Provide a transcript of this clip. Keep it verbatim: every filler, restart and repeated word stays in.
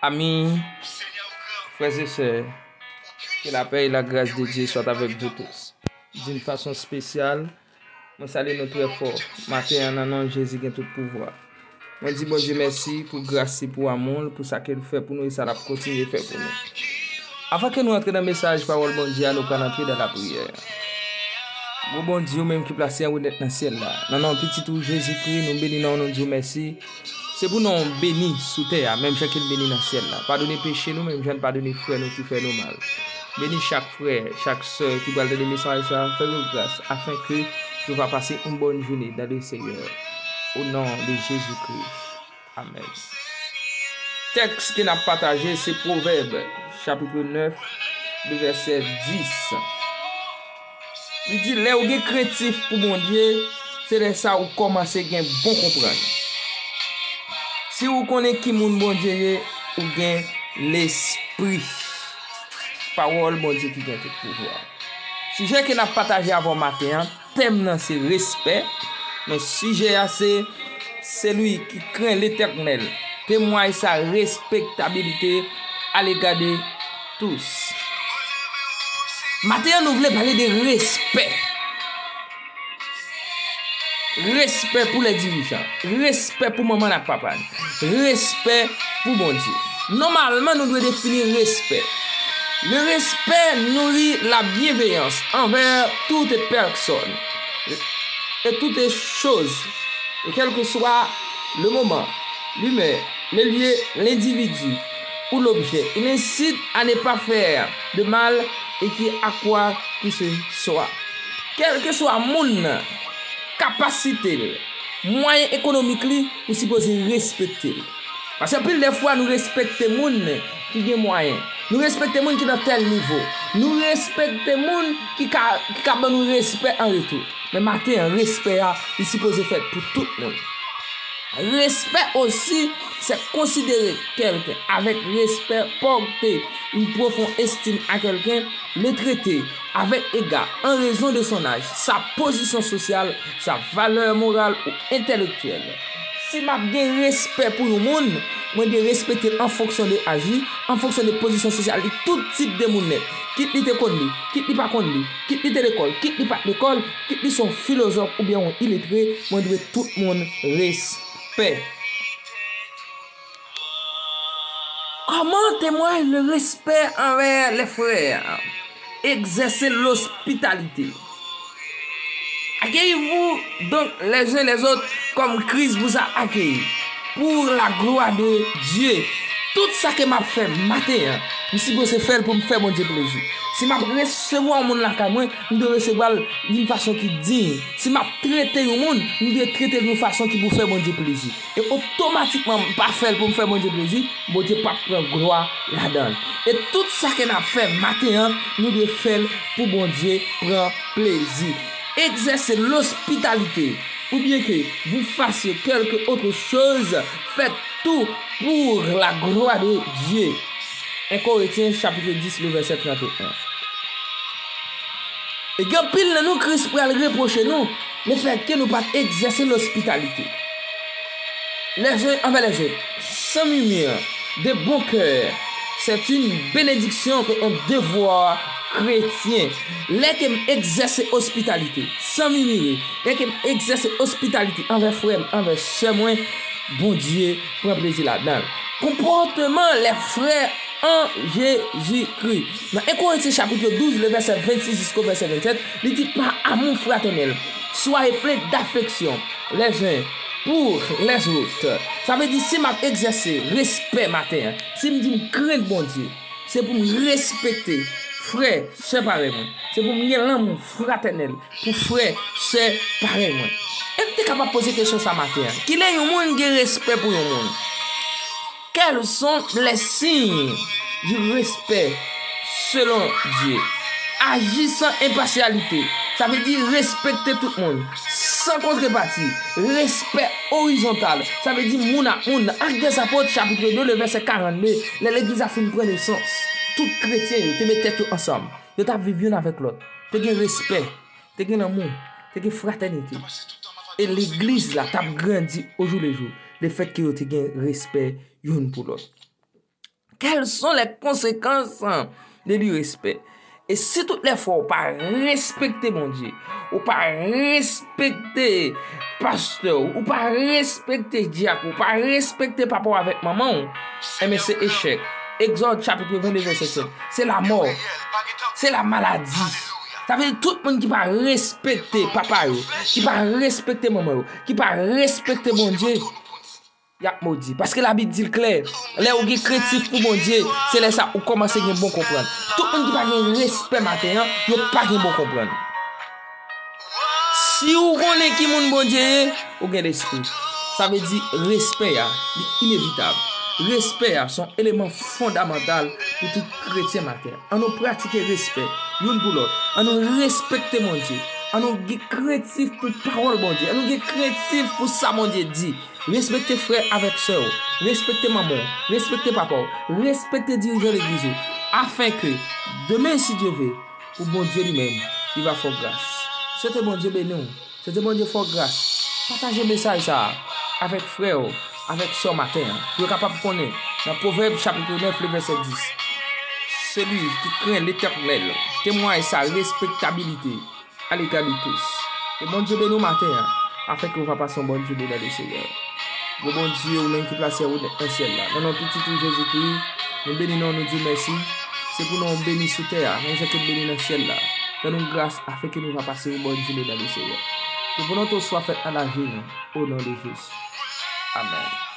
Amis, frères et sœurs, que la paix et la grâce de Dieu soient avec vous tous. D'une façon spéciale, mwen salye nou trè fò maten an nan non Jezi gen tout pouvwa. Mwen di Bondye mèsi pou gras li, pou amou l, pou sa ke l fè pou nou e sa l ap kontinye fè pou nou. Avan ke nou antre nan mesaj pawòl Bondye a, nou pral antre nan lapriyè. Gwo Bondye, ou menm ki plase anwo nèt nan syèl la, nan non Pitit ou Jezikri, nou beni non w, nou di w mèsi. Se pou non w beni sou tè a, menm jan ke l beni nan syèl la. Padone peche nou, menm jan n padone frè nou ki fè nou mal. Beni chak frè, chak sè ki pral tande mesaj sa a, fè yo gras, afin ke yo va pase yon bòn jounen dans le Seigneur. Au nom de Jésus-Christ. Amèn. Tèks ke n ap pataje se Pwovèb, chapit nèf, le vèsè dis. Li di, lè w gen krentif pou Bondye, se lè sa a ou kòmanse gen bon konprann. Si ou konnen ki moun Bondye ye, ou gen lespri. Pawòl Bondye ki gen tout pouvwa. Sijè ke n ap pataje avè w maten an, tèm nan se respè, men sijè a se celui qui craint l'Éternel témoigne sa respectabilité à l'égard de tous. Maten an, nou vle pale de respè. Respè pou lè dirijan. Respè pou manman n ak papa n. Respè pou Bondye. Nòmalman, nou dwe defini respè. Le respect nourrit la bienveillance envers toute personne et toute chose, et quel que soit le moment, l'humeur, le lieu, l'individu ou l'objet. Il incite à ne pas faire de mal et qui accroît qui ce soit. Kèlkeswa moun nan, kapasite l, mwayen ekonomik li, ou sipoze respekte l. Paske anpil de fwa, nou respekte moun ki gen mwayen. Nou respekte moun ki nan tèl nivo. Nou respekte moun ki ka, ki ka ban nou respè an retou. Men maten an, respè a, li sipoze fèt pou tout moun. Respect aussi, c'est considérer quelqu'un avec respect, porter une profonde estime à quelqu'un, le traiter avec égard en raison de son âge, sa position sociale, sa valeur morale ou intellectuelle. Si m ap gen respè pou yon moun, mwen dwe respekte l an fonksyon de aj li, an fonksyon de pozisyon sosyal li, tout tip de moun nèt. Kit li te konn li, kit li pa konn li, kit li te lekòl, kit li pa t lekòl, kit li se yon filozòf oubyen yon iletre, mwen dwe tout moun respè. Comment témoigne le respect envers les frères? Exercer l'hospitalité. Accueillez-vous donc les uns les autres comme Christ vous a accueillis, pour la gloire de Dieu. Tout sa ke m ap fè maten an, m sipoze fè l pou m fè Bondye plezi. Si m ap resevwa yon moun lakay mwen, m dwe resevwa l d'une façon ki diy. Si m ap trete yon moun, m dwe trete l yon fason ki pou fè Bondye plezi. E otomatikman, m pa fè l pou m fè Bondye plezi, Bondye p ap pran glwa ladan l. E tout sa ke n ap fè maten an, nou dwe fè l pou Bondye pran plezi. Exercez l'hospitalité, ou bien que vous fassiez quelque autre chose, faites tout pour la gloire de Dieu. En Korentyen, chapit dis, le vèsè trannteyen. E gen anpil nan nou, Kris pral repwoche nou lefètke nou pa t egzèse lospitalite les uns envers les autres, sans murmure, de bon cœur. C'est une bénédiction et un devoir chrétien. Lè ke m egzèse ospitalite, san mimire, lè ke m egzèse ospitalite anvè frè m, anvè sè mwen, Bondye pran plezi ladan l. Konpòteman lè frè an Jezikri. Nan en Korentyen chapit douz, le vèsè vennsis jisko vèsè vennsèt, li di, par amour fraternel, soyez pleins d'affection les uns pour les autres. Sa vle di, si m ap egzèse respè maten an, si m di m krenn Bondye, se pou m respekte frè, sè parèy mwen. Se pou m gen lanmou fratènèl pou frè, sè parèy mwen. E m te kapab poze kesyon sa maten an. Kilè yon moun gen respè pou yon moun? Quels sont les signes du respect selon Dieu? Aji san enpasyalite. Sa vle di respekte tout moun, san kontrepati. Respè orizontal. Sa vle di moun ak moun. Nan Actes des Apôtres, chapit de, le vèsè karannde, lè legliz la fin pran nesans, tout kretyen yo te met tèt yo ansanm. Yo t ap viv youn avèk lòt. Te gen respè. Te gen lanmou, te gen fratènite. E legliz la t ap grandi ojoulejou, lefètke yo te gen respè youn pou lòt. Quelles sont les conséquences de l'irrespect? E si tout lè fwa ou pa respekte Bondye, ou pa respekte pastè w, ou pa respekte dyak ou, ou pa respekte papa w avèk manman w, enben se echèk. Egzòd chapit vennde vèsè sèt. Se lamò. Se lamaladi. Sa vle di tout moun ki pa respekte papa yo, ki pa respekte manman yo, ki pa respekte Bondye, y ap modi. Paske Labib di l klè, lè ou gen krentif pou Bondye, se lè sa ou kòmanse gen bon konprann. Tout moun ki pa gen respè maten an, yo pa gen bon konprann. Si ou konnen ki moun Bondye ye, ou gen lespri. Sa vle di respè a, li inevitab. Respè a se yon eleman fondamantal pou tout kretyen maten an. An nou pratike respè youn pou lòt. An nou respekte Bondye. An nou gen krentif pou pawòl Bondye. An nou gen krentif pou sa Bondye di. Respekte frè avèk sè w. Respekte manman w. Respekte papa w. Respekte dirijan legliz ou. Afenke demen, si Dye vle, pou Bondye li menm, li va fè w gras. Swete Bondye beni w. Swete Bondye fè w gras. Pataje mesaj sa a avèk frè w, avèk sè w maten an, pou yo kapab konnen nan Pwovèb chapit nèf, le vèsè dis, celui qui craint l'Éternel, temwayaj sa, respektabilite, à l'égard de tous. Ke Bondye beni w maten an, afenke w va pase yon bòn jounen nan le Seyè. Gwo Bondye, ou menm ki plase wòd nan syèl la, nan non pitit ou Jezikri, nou beni non, nou di w mèsi. Se pou non w beni sou tè a, menm jan ke l beni nan syèl la. Fè nou gras, afenke nou va pase yon bòn jounen nan le Seyè. Ke volonte w swa fèt nan lavi nou, o non de Jezi. Amèn.